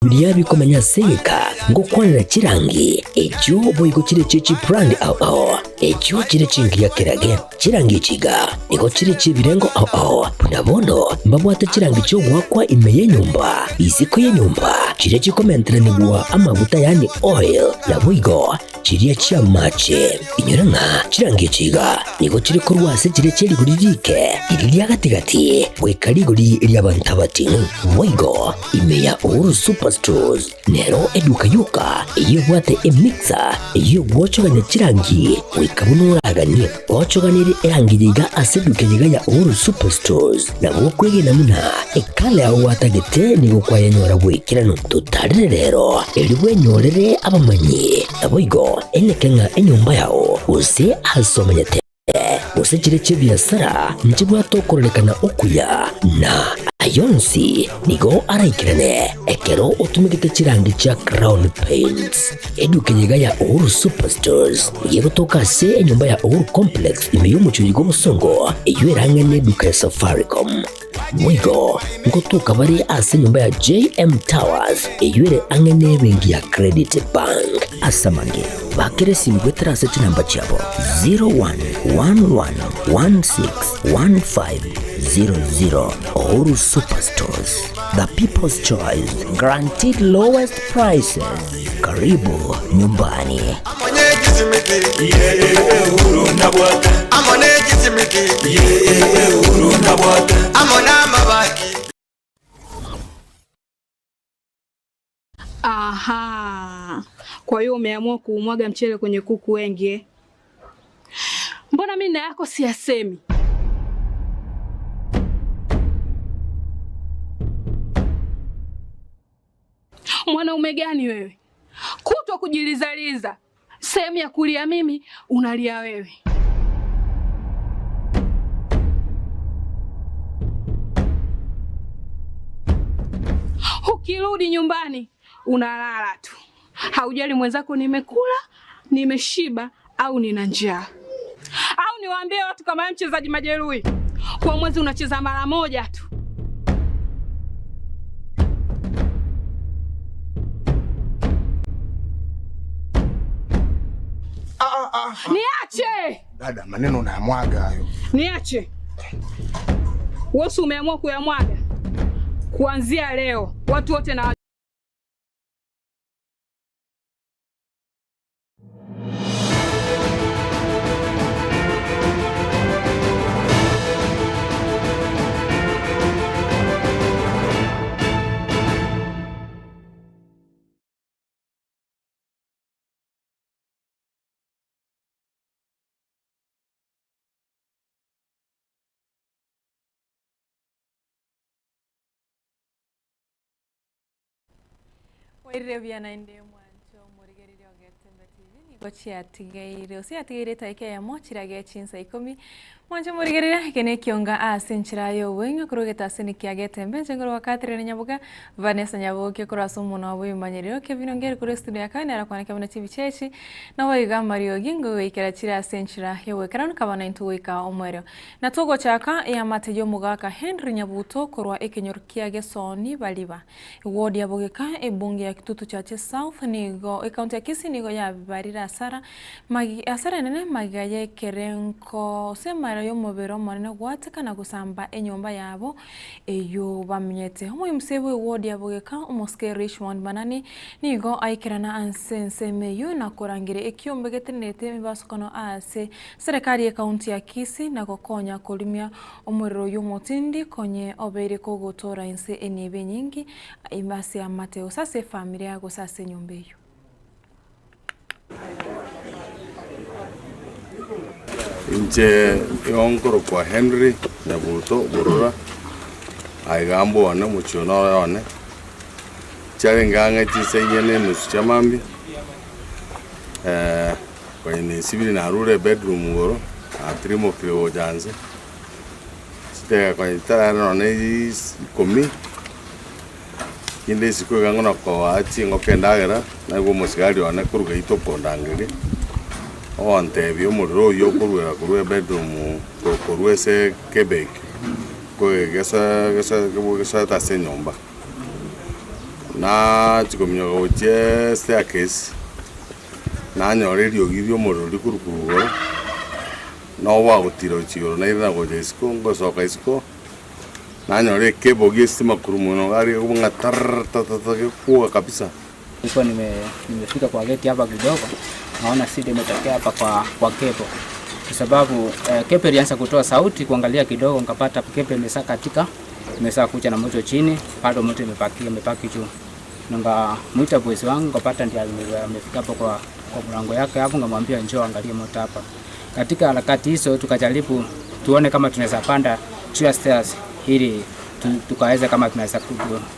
Biria bikomenya ase egeka ngokwanera chirangi echio boigo chire chie chibrand ao ao, echio chire chingiya kerage. Chirangi echi iga nigo chire chi'ebirengo ao ao, buna bono mbabwate chirangi chi'ogoakwa ime y'enyomba, isiko y'enyomba, chiria chikomenteranigwa amaguta yaani oil, naboigo chiria chi'amache. Inyora ng'a chirangi echi iga nigo chire korwa ase chiria chie rigori riike, riria ria gati-gati, goika rigori ri'abanto abating'u. Boigo ime ya Uhuru Superstores nero eduka yoka eyio ebwate emixer eyio egwochogania chirangi goika buna oraganie. Gochoganirie erangi eye iga ase eduka eye iga ya Uhuru Superstores nabo okwegena buna ekala yao gwatagete nigo kwayenyora bw'ekeranu. Totarere rero erio bwenyorere abamanyi. Naboigo eneke ng'a enyomba yao, gose aase omenyete, gose chiria chi'ebiasara nchibwate okororekana okuya, na ayio onsi nigo araikerane ekero otumegete chirangi chia Crown Paints. Eduka eye iga ya Uhuru Superstores nigo egotoka ase enyomba ya Uhuru Complex ime y'omochie oyo bw'obosongo, eyio erang'ane eduka ya Safaricom. Boigo ngotoka bare ase enyomba ya JM Towers eyio ere ang'e n'ebenki ya Credit Bank. Ase amange, bakera esimi goetera ase chinamba chiabo 0111161500. Uhuru Superstores, the people's choice, guaranteed lowest prices. Karibu nyumbani. Aha, kwa hiyo umeamua kuumwaga mchele kwenye kuku wengi eh? Mbona mimi na yako siyasemi? Mwanaume gani wewe? Kutwa kujilizaliza, sehemu ya kulia mimi unalia wewe. Ukirudi nyumbani unalala tu, haujali mwenzako nimekula, nimeshiba au nina njaa. Au niwaambie watu kama wewe mchezaji majeruhi, kwa mwezi unacheza mara moja tu. Niache! Dada, maneno unayamwaga hayo. Niache. Wewe si umeamua kuyamwaga? Kuanzia leo watu wote na Wairire buya naende mwancho omorigereria o Getembe TV nigo chiatigeire gose yatigeire etaika eyemo chirage chinsa ikomi. Mwancho omorigereria eke ne ekionga ase enchera ya obweng'e korwa egetaseni kia Getembe inche nkorwa Catherine Nyaboga Vanessa Nyaboke korwa ase omonwa bw'ebimanyererio Kevin Ongeri korwa estudio ya Kawena arakwaneke buna chibicha echi Naboigo amariogi ngogoikera chire ase enchera y'ogoikeranu kaba naintwe goika omoerio. Na togochaka eamate y'omogaka Henry Nyabuto korwa ekenyoro kia Gesoni Bariba, eward ya Bogeka, ebunge ya Kitutu Chache South nigo ecounty ya Kisii nigo yabarire asara magi asara enene magega y'ekerengo gose emara y'omobere omonene goateka na gosamba enyomba yabo eyio bamenyete. Omoimse bw'eward ya Bogeka omosike Richmond Manani Nigo aikerana ase ensemo eyio na korangeria ekiombe getenenerete emebasokano ase serekari y'ekaunti ya Kisii na gokonya korimia omorero oyio omotindi konye obeire kogotoora ense enibo enyingi ime ase amate gose ase efamilia gose ase enyomba eyio. Inche igo nkorokwa Henry Nyabuto Burura, aiga mbwane omochie one ore one, chiarenge ang'e chinsa inye na enusu chia mambia, konya nesibiri narure ebedroom igoro, natirimokire gocha nse, chidakika konya chitarara nonye ikomi. Kinde isiko iga ng'o nakoa chingoko endagera, naigwe omosigari one korwa geita okondangeria, ogontebia omorero oyio okoruera korwa ebedroom korwa ase ekebe eke, gesoete ase enyomba. Nachia kominyoka gochia staircase, nanyora eriogi ri'omorero rikorwa igoro, nabo bagotira gochia igoro nairana gocha isiko, ngosoka isiko, nanyora ekebo gia estima korwa mono iga aria gekobua ng'a tarrrr tatata gekwoga kabisa. Nilikuwa nime nimefika kwa geti hapa kidogo, naona shida imetokea hapa kwa kwa cable kwa sababu eh, cable ilianza kutoa sauti, kuangalia kidogo nikapata cable imesha katika, imesha kuja na moto chini, bado moto imebaki imebaki juu. Nikamuita bosi wangu nikapata ndiye amefika hapo kwa kwa mlango yake hapo, nikamwambia njoo angalie moto hapa. Katika harakati hizo tukajaribu tuone kama tunaweza panda juu ya stairs ili tukaweza kama tunaweza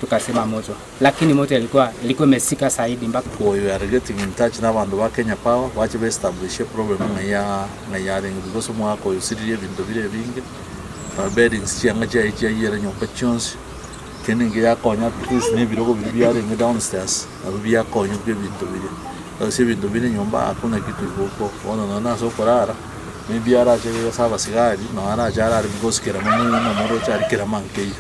tukazima moto, lakini moto ilikuwa ilikuwa imesika zaidi mpaka We are getting in touch na abanto ba Kenya Power bache ba establish problem ng'a ya ng'a yarenge because omwaka oyo osiririe ebinto bire ebinge na beddings chianga chiaye chiayire nyomba chionsi kende inke yakonya at least na ebirogo biria biarenge downstairs nabio biakonya bwa ebinto biria. Ase ebinto bire nyomba hakuna kitu iko huko bono nonye na ase okorara maybe arache ase abasigari nonye arache arare because kerama moino moroche aria kerama nkeiyo.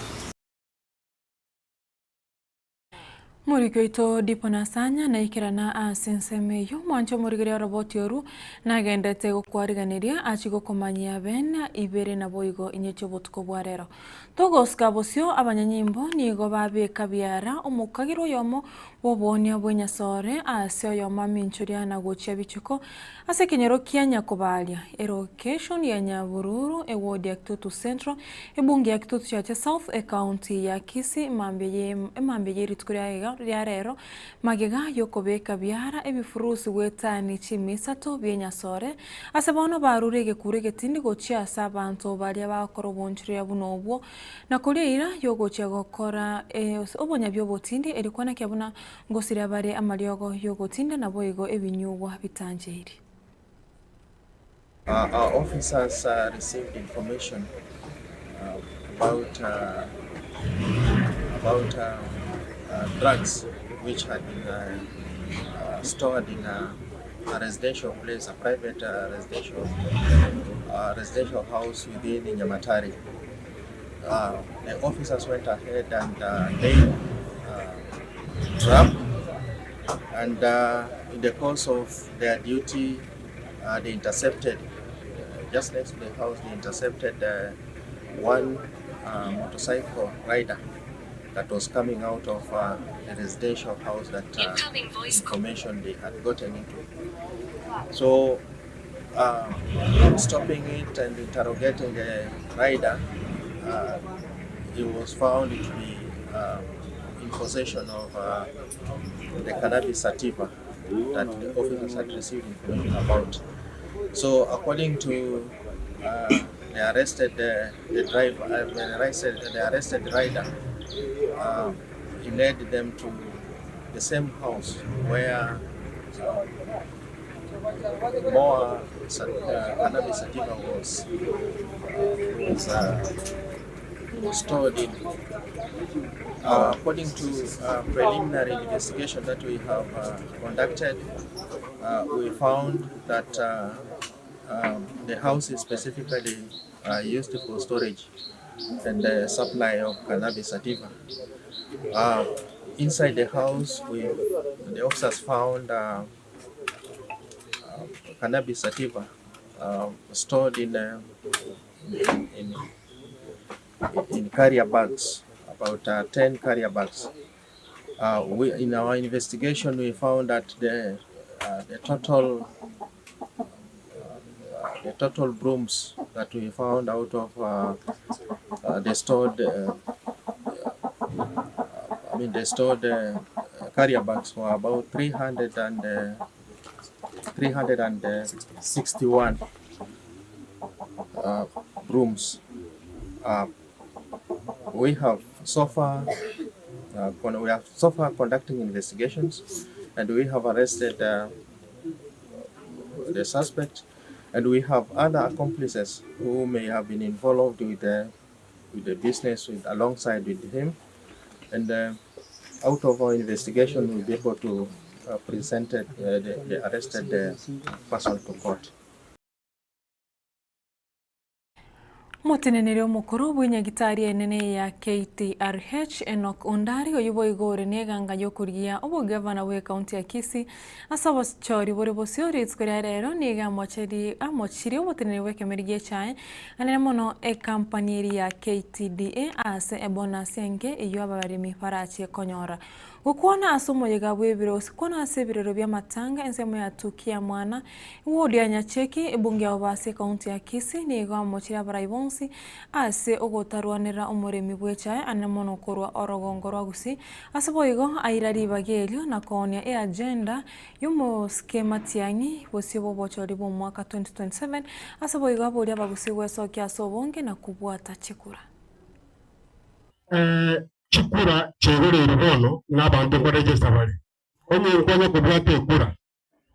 Omoriki oito Dipo Nasanya naikerana ase ensemo eyio, mwanche omorigereria oroboti oru nagenderete gokwariganeria achie gokomanyia bene ibere naboigo inyeche obotuko bwa rero. Togosika bosio abanyanyimbo nigo babeka biara omokagera oyomo bw'oboonia bw'enyasore ase oyomo aminchoria na gochia bichiko ase ekenyoro kia Nyakobaria, elocation ya Nyabururu, eward ya Kitutu Central, ebunge ya Kitutu Chache South, ecounty ya Kisii emambia ye rituko ria rero Magega y'okobeka biara ebifurusi gwetani chimisato bi'enyasore, ase bono barure egekuro egetindi gochia ase abanto baria bagokora obonchoreria buna obwo, na koria eira y'ogochia gokora obonyabi obotindi, erio kwenekia buna ngosiria bare amariogo y'ogotinda naboigo ebinyugwa bitancheiri. Our officers received information about about drugs which had been stored in a residential place, a private residential residential house within Nyamatare. The officers went ahead and laid trap and in the course of their duty they intercepted just next to the house they intercepted one motorcycle rider that was coming out of the residential house that information they had gotten into. So stopping it and interrogating the rider, he was found to be in possession of the cannabis sativa that the officers had received information about. So according to they arrested the, the driver, they arrested, they arrested the rider. He led them to the same house where more cannabis sativa was, was stored in. According to preliminary investigation that we have conducted, we found that the house is specifically used for storage and the supply of cannabis sativa. Inside the house, the officers found cannabis sativa stored in carrier bags, about 10 carrier bags. In our investigation, we found that the total brooms that we found out of the stored, I mean the stored carrier bags were about 361 brooms. We have so far, we are so far conducting investigations, and we have arrested the suspect, and we have other accomplices who may have been involved with the business alongside with him. And out of our investigation, we'll be able to present the arrested person to court. Omoteneneri omokoro bw'enyagitari enene ya KTRH, Enock Ondari, oyio boigo ore neganga y'okorigia obogavana bw'ecounty ya Kisii ase obochori bore bosio rituko ria rero nigo amochirie oboteneneri bw'ekemeri gi'echae anene mono ecompany eria ya KTDA ase ebonus enke eyio abaremi barachie konyora. Gokwana ase omoyega bw'ebiro gose kwana ase ebirero bi'amatanga ensemo ya Tukia mwana Ewodi ya Nyacheki, ebunge ya Obasi ekaunti ya Kisii nigo amochire abarai bonsi ase ogotarwanera omoremi bw'echae ane mono korwa orogongo rwa Gusii ase boigo aira ribaga erio na koonia eagenda y'omosike Matiang'i bosio bw'obochori bw'omwaka 2027 ase boigo aboria abagusii gwesokia ase obonge na kobwata chikura. Chikura chiaigoreirwe bono, na abanto nkoregesta bare. Onye nkwanya kobwata ekura,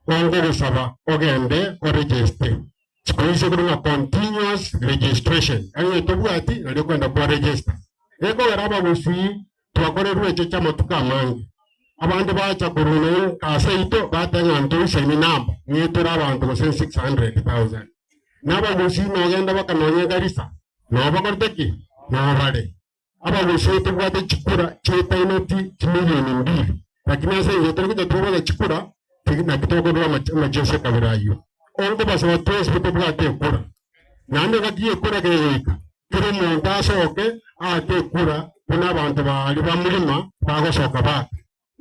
Kongogosaba ogende oregeste. Chikoisi korwa ng'a continuous registration, yaani onye tobwati nario okogenda kwa register. Gekogera abagusii twakorerwe echeche amatuko amange. Abande bacha korwa nonya ase aito bateba ng'a ntoisaine number ng'e tore abanto gose 600,000. Na abagusii nogenda baka nonya Garissa noo bakorete ki? Noo bare. Abagusii tobwate chikura chietaineti chimilioni mbili, lakini ase engencho tore gocha tobwate chikura naki tokorora amacheso ekabira ayio. Onkobasaba twensi tobwate ekura, naende engaki y'ekura kegoika, kera omonto asoke aake ekura buna abanto baria ba mlima bagosoka baaka.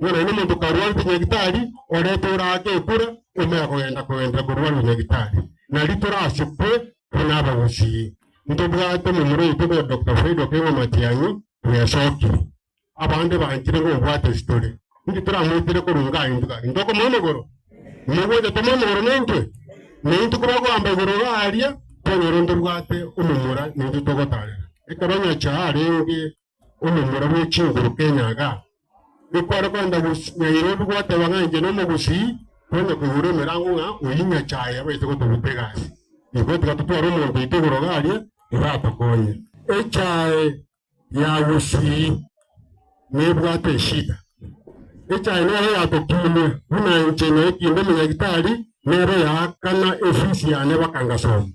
Ng'a naende omonto karwarete nyagitari, orete oraake ekura, omanye kogenda kogenderera korwarwa nyagitari. Nario torasikwe buna abagusii. Ntobwate omomura oito korwa Doctor Fred Okengo Matiang'i bwesokire. Abande banchire ngobwate esitore. Inki toramoitere korwa iga intwe gaki? Ntokomoa amagoro? Mogocha tomoe amagoro naintwe? Naintwe kobagoamba igoro iga aria, twanyora ntobwate omomura naintwe togotarera. Ekero Nyachae arenge omomura bwe chinguru Kenya igaa, ekware kogenda Nairobi gwateba ng'a inche nomogusii, konya koigora emerango ng'a oyio Nyachae abaise gotoruta egasi. Igo tiga totware omonto oito igoro iga aria oratokonye. Echae ya Gusii nebwate eshida. Echae nero yatokinia buna inche nekinde omonyagitari nero yaakana efees yane bakangasoma.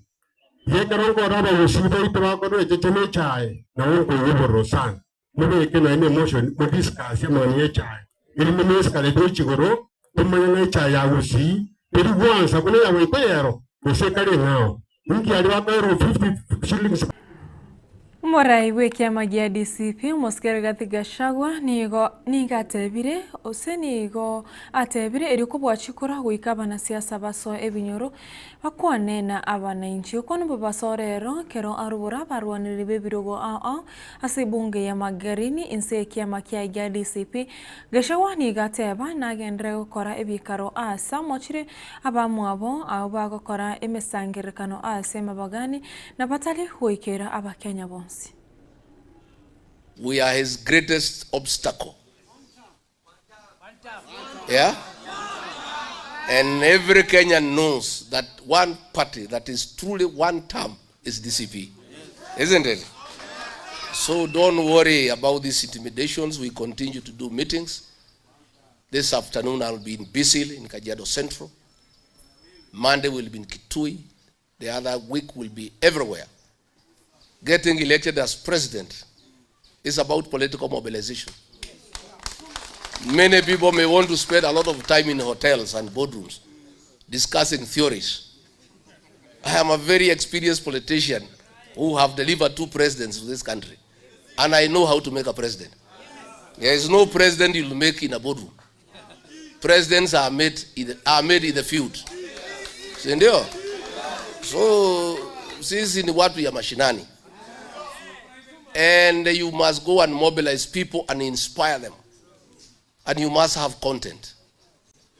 Gekero nkorora abagusii baito bakorwa echeche na echae, nabo nkoigwa obororo sana. Mobeke naende emotion, modiscuss amang'ana y'echae, erinde moescalate gochia igoro, tomanye ng'a echae ya Gusii teri gwansa buna eya Waikoyero, gose ekare eng'ao. Inki aria bakoerwa 50 shillings. Omorai bw'ekiama gia DCP, Omosike Rigathi Gachagua nigo nigo atebire ose nigo atebire erio kobua chikura goika abanasiasa basoe ebinyoro bakwane na abanainchi. Okwo nabo basoa rero ekero arubora abarwanereri b'ebirogo ao ao ase ebunge ya Magarini inse y'ekiama kiaye gia DCP. Gachagua nigo ateba nagenderere gokora ebikaro ase amochire abamwabo abwo bagokora emesangererekano ase amabagani Na batari goikera Abakenya bonsi. We are his greatest obstacle. Yeah? And every Kenyan knows that one party that is truly one term is DCP. Isn't it? So don't worry about these intimidations. We continue to do meetings. This afternoon I'll be in Bisil in Kajiado Central. Monday will be in Kitui. The other week will be everywhere. Getting elected as president is about political mobilization. Many people may want to spend a lot of time in hotels and boardrooms discussing theories. I am a very experienced politician who have delivered two presidents to this country. And I know how to make a president. There is no president you'll make in a boardroom. Presidents are made in the, are made in the field. Si ndio? So sisi ni watu ya mashinani. And you must go and mobilize people and inspire them. And you must have content.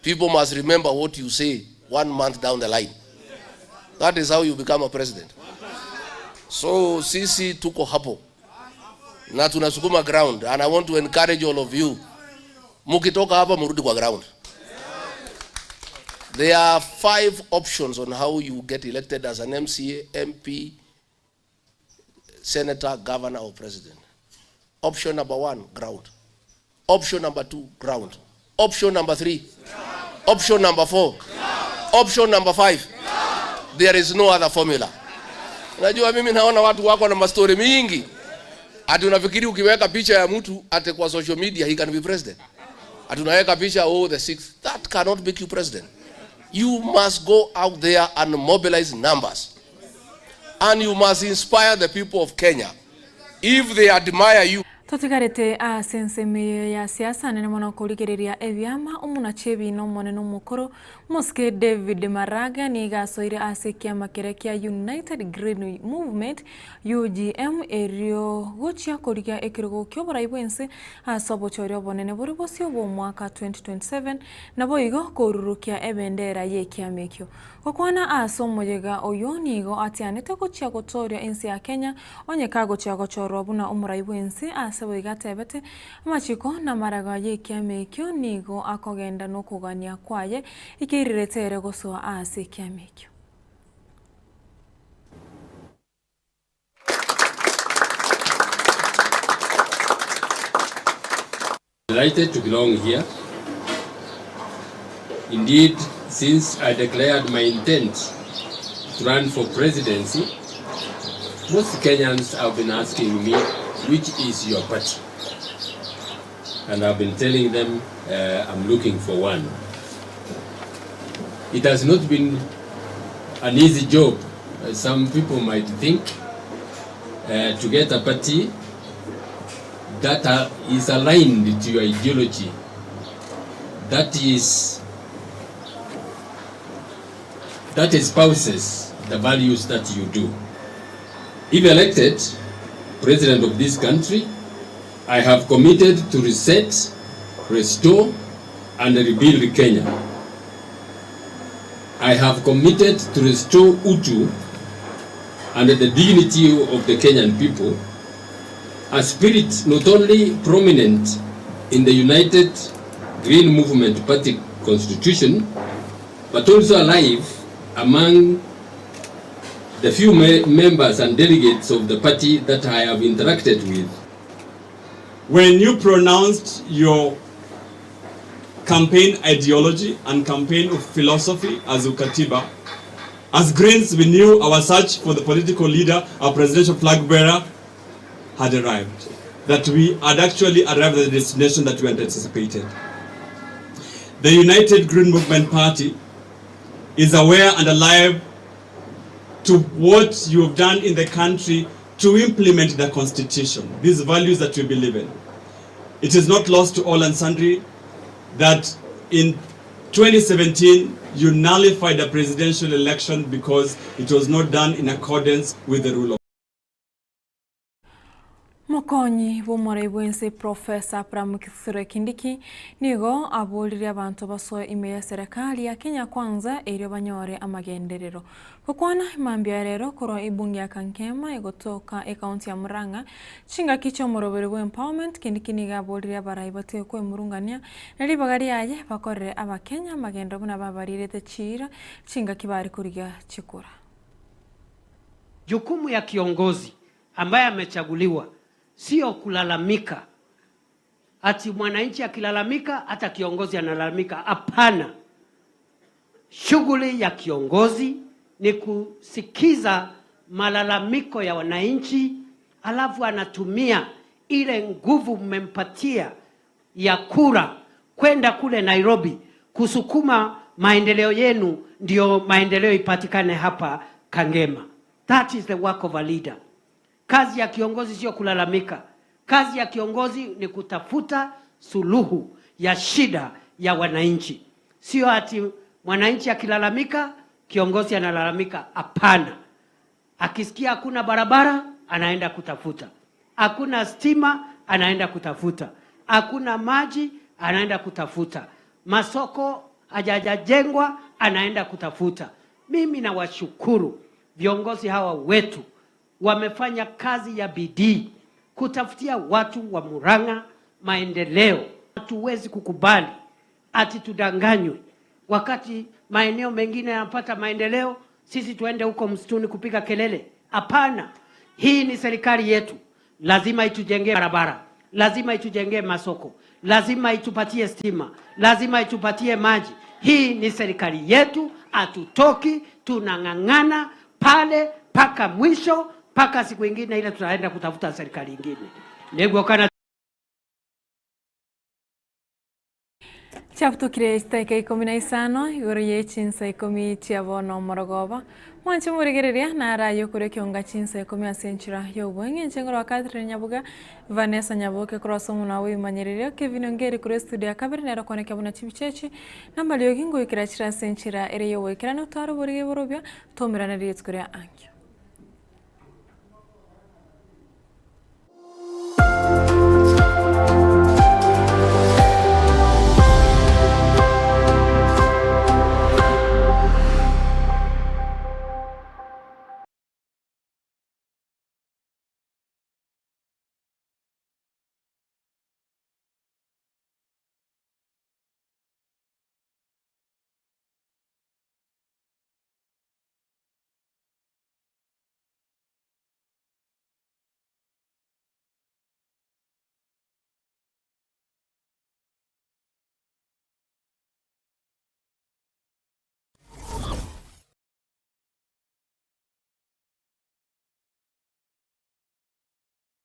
People must remember what you say one month down the line. That is how you become a president. So sisi tuko hapo na tunasukuma ground and I want to encourage all of you, mukitoka hapa murudi kwa ground. There are five options on how you get elected as an MCA, MP, senator, governor or president. Option number one, ground. Option number two, ground. Option number three, option number four, option number five. There is no other formula. Unajua mimi naona watu wako na mastori mingi. Ati unafikiri ukiweka picha ya mtu ati kwa social media he can be president. Ati unaweka picha oh the sixth. That cannot make you president. You must go out there and mobilize numbers. And you must inspire the people of Kenya. If they admire you, Totigarete ase ensemo eye ya siasa nene mono korigereria ebiama, omonachi ebiina omonene omokoro, Omosike David Maraga nigo asoire ase ekiama keria kia United Green Movement, UGM, erio gochia korigia ekerogo ki'oborai bw'ense ase obochori obonene bore bosio bw'omwaka 2027, naboigo korurukia ebendera y'ekiama ekio. Gokwana ase omoyega oyio nigo atianete gochia gotooria ense ya Kenya onye kagochia gochorwa buna omorai bw'ense ase boigo atebete, Amachiko na amaraga y'ekiama ekio nigo akogenda nokogania kwaye, ekeirirete ere gosoa aase ekiama ekio. Delighted to belong here. Indeed, since I declared my intent to run for presidency, most Kenyans have been asking me, which is your party? And I've been telling them uh, I'm looking for one. It has not been an easy job, as some people might think, uh, to get a party that uh, is aligned to your ideology, that is that espouses the values that you do. If elected president of this country, I have committed to reset, restore, and rebuild Kenya. I have committed to restore utu and the dignity of the Kenyan people, a spirit not only prominent in the United Green Movement Party constitution, but also alive among the few members and delegates of the party that I have interacted with. When you pronounced your campaign ideology and campaign of philosophy as Ukatiba, as Greens, we knew our search for the political leader, our presidential flag bearer, had arrived. That we had actually arrived at the destination that we anticipated. The United Green Movement Party is aware and alive to what you have done in the country to implement the constitution, these values that we believe in. It is not lost to all and sundry that in 2017 you nullified the presidential election because it was not done in accordance with the rule of Mokonyi bw'omorai bw'ense Professor Abraham Kithure Kindiki nigo aboririe abanto basoe ime ya serekari ya Kenya Kwanza erio banyore amagenderero. Gokwana mambia ya rero korwa ebunge ya Kangema egotoka ekaunti ya Murang'a chingaki chi'omoroberi bwa empowerment Kindiki nigo aboririe abarai batige kwemurungania ne ribaga riaye bakorere abakenya amagendo buna babarirete chiira chingaki bare korigia chikura. Jukumu ya kiongozi ambaye amechaguliwa sio kulalamika, ati mwananchi akilalamika hata kiongozi analalamika. Hapana, shughuli ya kiongozi ni kusikiza malalamiko ya wananchi, alafu anatumia ile nguvu mmempatia ya kura kwenda kule Nairobi kusukuma maendeleo yenu, ndio maendeleo ipatikane hapa Kangema. That is the work of a leader. Kazi ya kiongozi sio kulalamika. Kazi ya kiongozi ni kutafuta suluhu ya shida ya wananchi, sio ati mwananchi akilalamika kiongozi analalamika. Hapana, akisikia hakuna barabara anaenda kutafuta, hakuna stima anaenda kutafuta, hakuna maji anaenda kutafuta, masoko hajajengwa anaenda kutafuta. Mimi nawashukuru viongozi hawa wetu wamefanya kazi ya bidii kutafutia watu wa Murang'a maendeleo. Hatuwezi kukubali ati tudanganywe, wakati maeneo mengine yanapata maendeleo, sisi tuende huko msituni kupiga kelele. Hapana, hii ni serikali yetu, lazima itujengee barabara, lazima itujengee masoko, lazima itupatie stima, lazima itupatie maji. Hii ni serikali yetu, hatutoki, tunang'ang'ana pale mpaka mwisho, mpaka siku ingine ile tutaenda kutafuta serikali ingine. Niguokana Chiabutukire chidakika ikomi na isano igoro ye chinsa ikomi chia bono omorogoba. Mwanche morigereria naro aye okore ekionga chinsa ikomi ase enchera y'obweng'e inche ngorwa Catherine Nyabuga, Vanessa Nyaboke korwa ase omonwa bw'ebimanyererio, Kevin Ongeri korwa estudio ya kabere nere okonekia buna chibicha echi namariogi ngoikera chire ase enchera ere y'oboikeranu tware oborige borobio twaumerane rituko ria ankio.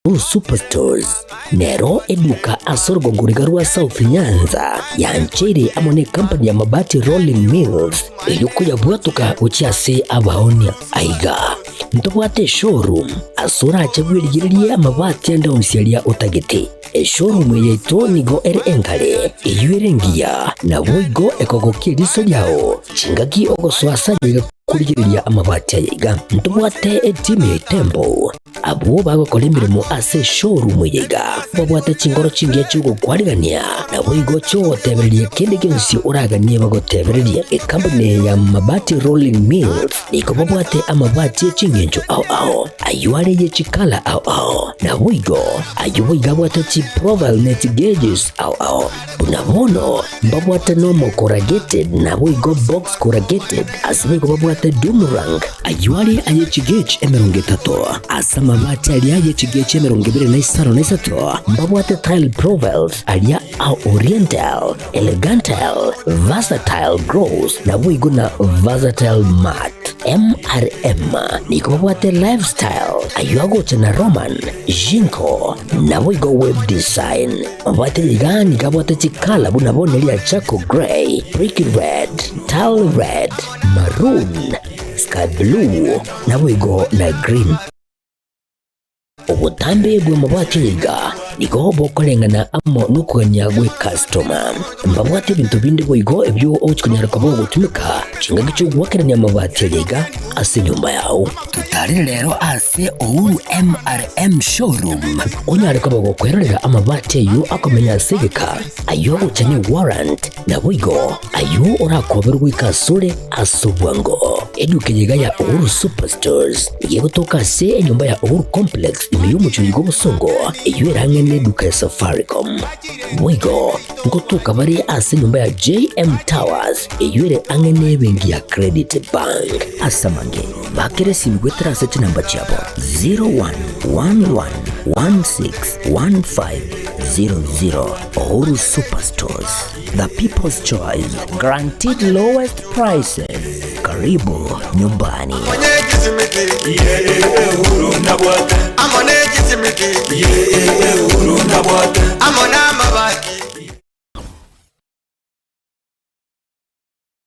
Uhuru Superstores nero eduka ase orogongo riga rwa South Nyanza yancheire amo ne company ya Mabati Rolling Mills erio koyabwatoka gochia ase abaonia. Aiga ntobwate eshowroom ase orache bwerigererie amabati ande onsi aria otagete. Eshowroom eye yaito nigo ere engare, eyio ere engiya, naboigo ekogokia eriso riao chingaki ogosoa ase ayaiga korigereria amabati ayaiga. Ntobwate etimu ya Itembo Abwo bagokora emeremo ase eshowroom eye iga babwate chinkoro chingiya chi'ogokwarigania, naboigo chi'ogotebereria kende gionsi oraganie bagotebererie. Ekampuni eye ya Mabati Rolling Mills nigo babwate amabati e ching'encho ao ao, ayio are ye chikala ao ao, naboigo ayio boigo abwate chiprofile ne chigeges ao ao. Buna bono mbabwate normal corrugated naboigo box corrugated, ase boigo babwate doom rank, ayio are aye chigauge 30, ase amabati aria aye chigauge 23 na mbabwate tile profiles aria a oriental, elegantal, versatile gloss naboigo na versatile matte. MRM nigo babwate lifestyle, ayio agocha na Roman, Jinko, naboigo web design. Mabwate iga nigo abwate chikala buna bono eria charcoal grey, brick red, tile red, maroon, sky blue, naboigo na green. Obotambe bw'amabwati aya iga nigo bokoreng'ana amo nokogania gw'ekastoma. Mbabwate ebinto binde boigo ebio ogochia konyara koba ogotumeka chingaki chi'ogoakerania amabati aya iga ase enyomba yao. Totarere rero ase Uhuru MRM Showroom onyare koba gokwerorera amabati ayio akomenya ase egeka, ayio agocha ne warrant, naboigo ayio orakoberwe goika asore ase obwango. Eduka eye iga ya Uhuru Superstores nigo egotoka ase enyomba ya Uhuru Complex ime y'omochie oyo bw'obosongo eyio ere ang'e neduka ya Safaricom. Boigo ngotoka bare ase enyomba ya JM Towers eyio ere ang'e nebenki ya Credit Bank. Ase amange, bakere esimi goetera ase chinamba chiabo 0111161500. Uhuru Superstores, the people's choice, guaranteed lowest prices. Karibu nyumbani.